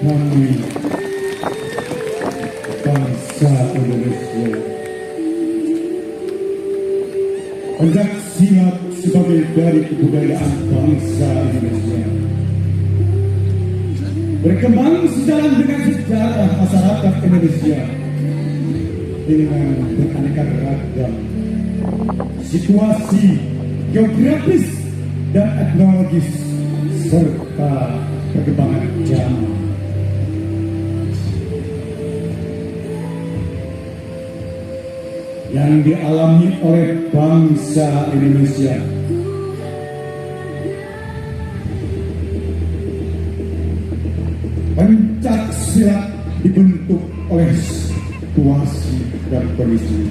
Kami bangsa Indonesia, pencak silat sebagai dari kebudayaan bangsa Indonesia berkembang sejalan dengan sejarah masyarakat Indonesia dengan beraneka ragam situasi geografis dan etnologis serta perkembangan zaman. Yang dialami oleh bangsa Indonesia. Pencak silat dibentuk oleh situasi dan kondisi.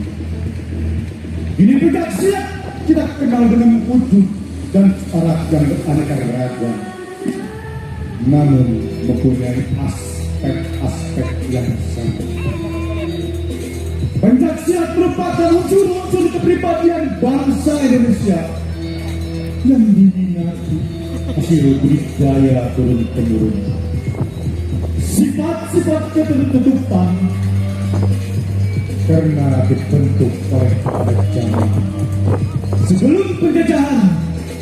Ini pencak silat kita kenal dengan wujud dan corak yang beraneka ragam, namun mempunyai aspek-aspek yang sama. Pencak silat merupakan unsur-unsur kepribadian bangsa Indonesia yang diminati hasil budidaya turun-temurun. Sifat-sifat ketertutupan karena dibentuk oleh pada zaman sebelum penjajahan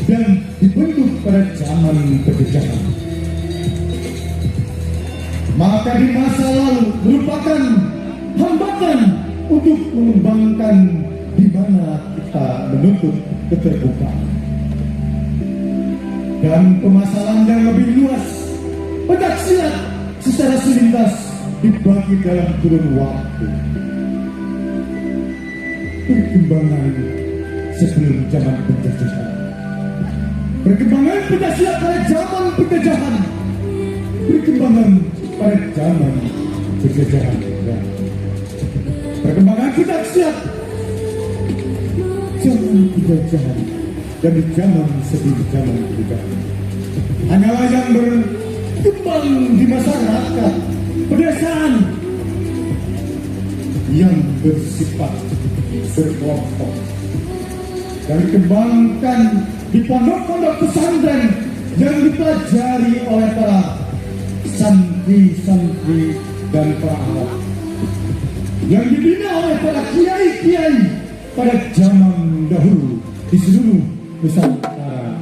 dan dibentuk pada zaman penjajahan. Maka di masa lalu merupakan hambatan untuk mengembangkan di mana kita menuntut keterbukaan dan permasalahan yang lebih luas. Pencak silat secara selintas dibagi dalam kurun waktu perkembangan sebelum zaman penjajahan, perkembangan pencak silat pada zaman penjajahan, perkembangan pada zaman penjajahan, perkembangan pencak silat zaman penjajahan dan di zaman sebelum zaman penjajahan hanyalah yang berkembang di masyarakat pedesaan yang bersifat berkelompok dan dikembangkan di pondok-pondok pesantren yang dipelajari oleh para santri-santri dan para awam, yang dibina oleh para kiai-kiai pada zaman dahulu di seluruh Nusantara.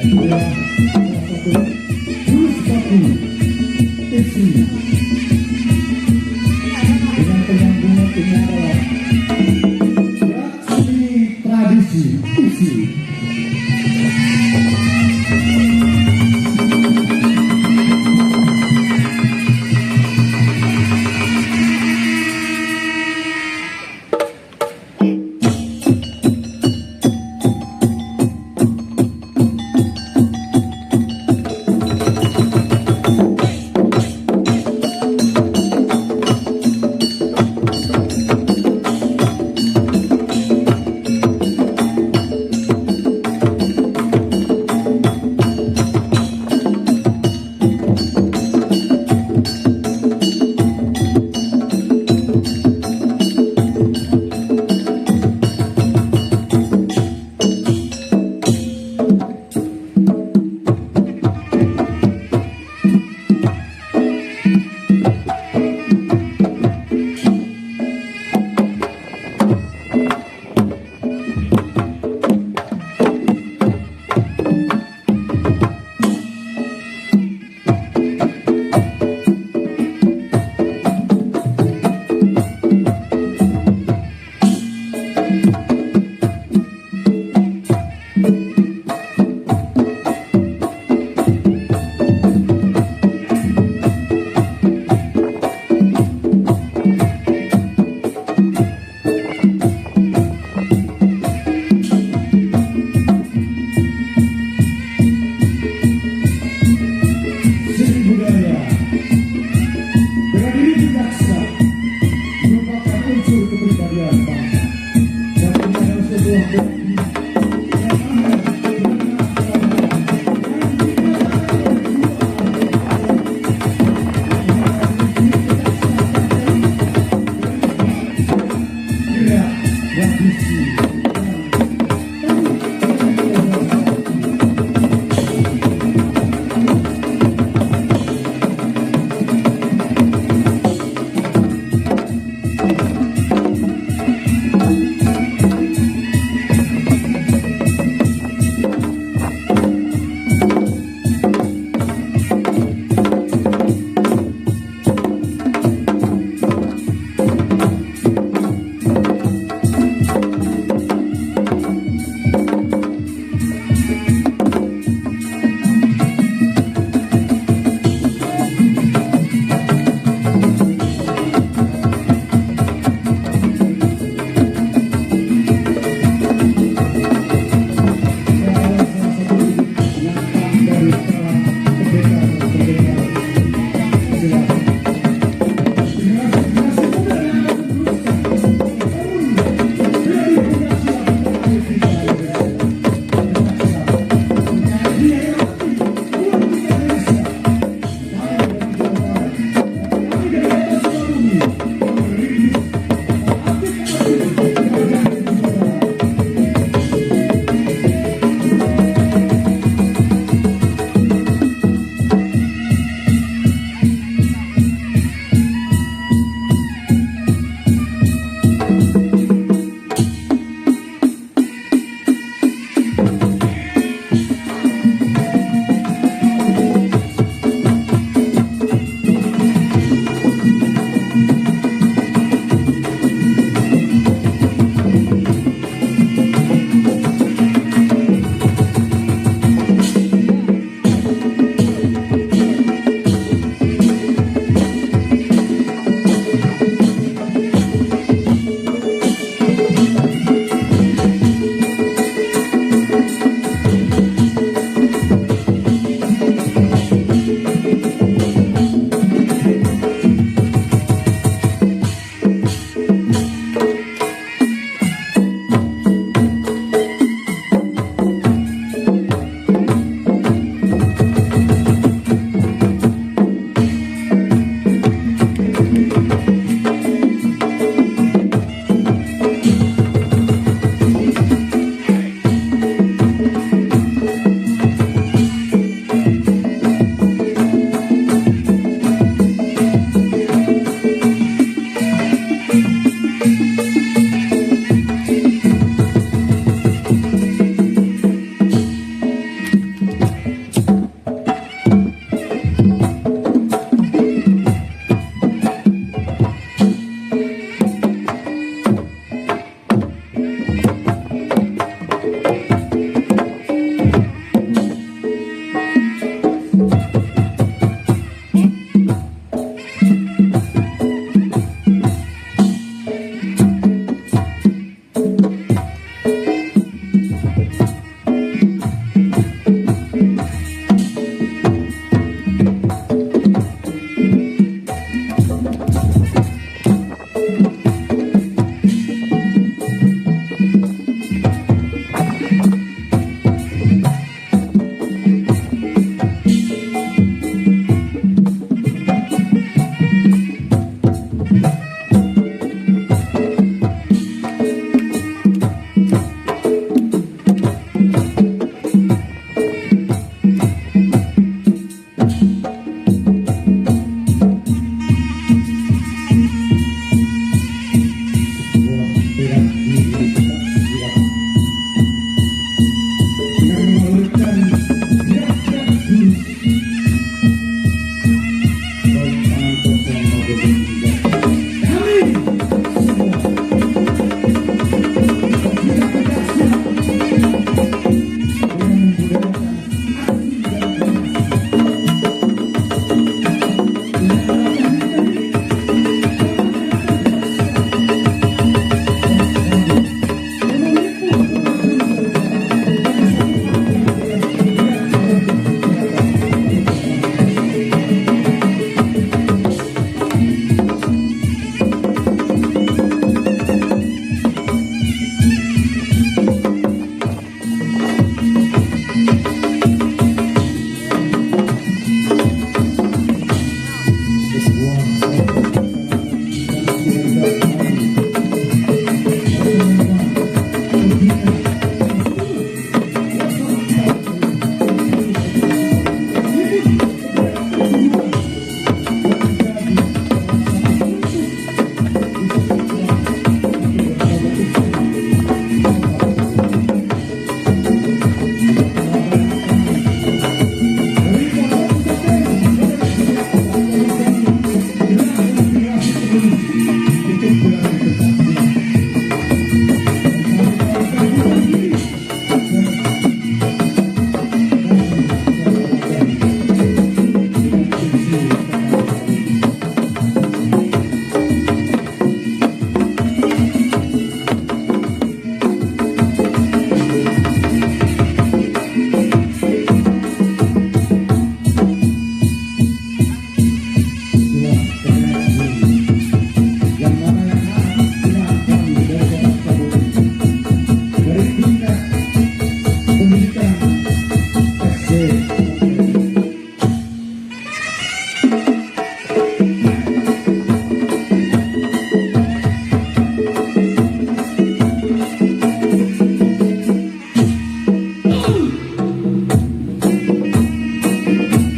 Itulah salah satu jurus baku isi dengan penyambungan ini adalah reaksi tradisi isi.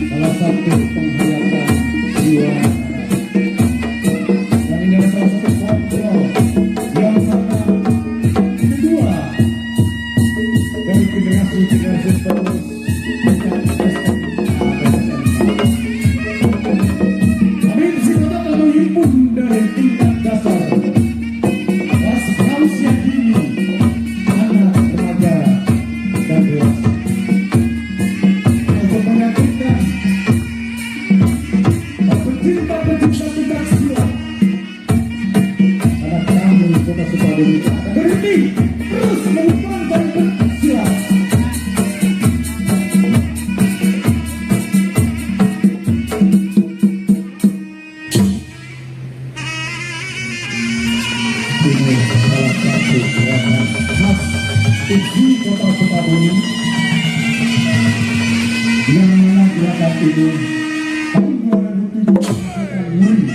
Salah satu penghayatan jiwa dan ini adalah salah satu kontrol yang mana kedua dari generasi-generasi terus tingkat SMA dan SMK. Kami di kota telah menghimpun dari tingkat dasar, usia dini, anak, remaja, dan dewasa untuk meyakinkan pecinta-pecinta pencak silat karena kami Kota Sukabumi akan berhenti terus mengembangkan pencak silat. Ini salah satu gerakan khas di Kota Sukabumi yang mana gerakan ini tahun 2007 menghasilkan muri.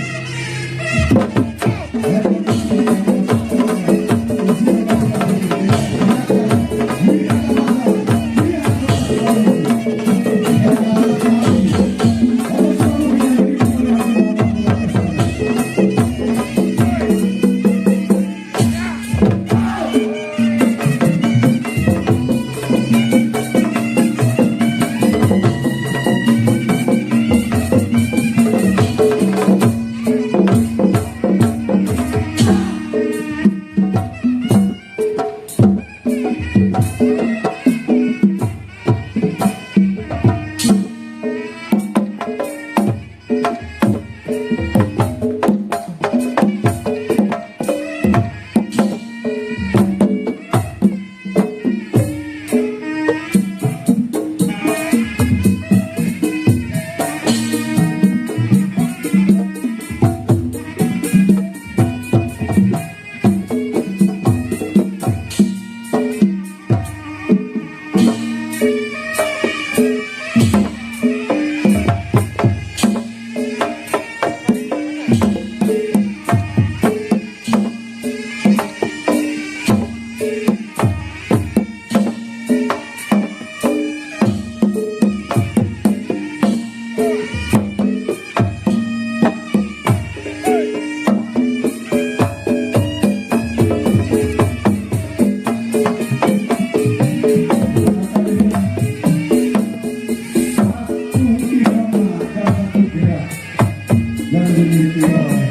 Yang dimiliki oleh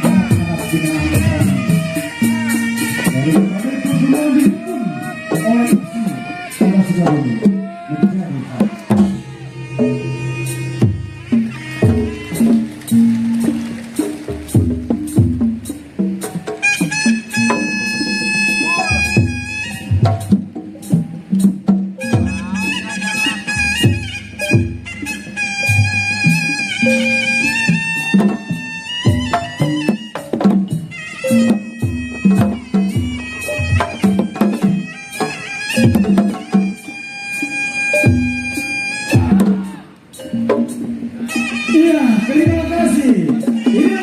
anak-anak binaan petani. Dari kami itu semua didukung oleh IPSI Kota Sukabumi menjadi hal. Iya, terima kasih. Ini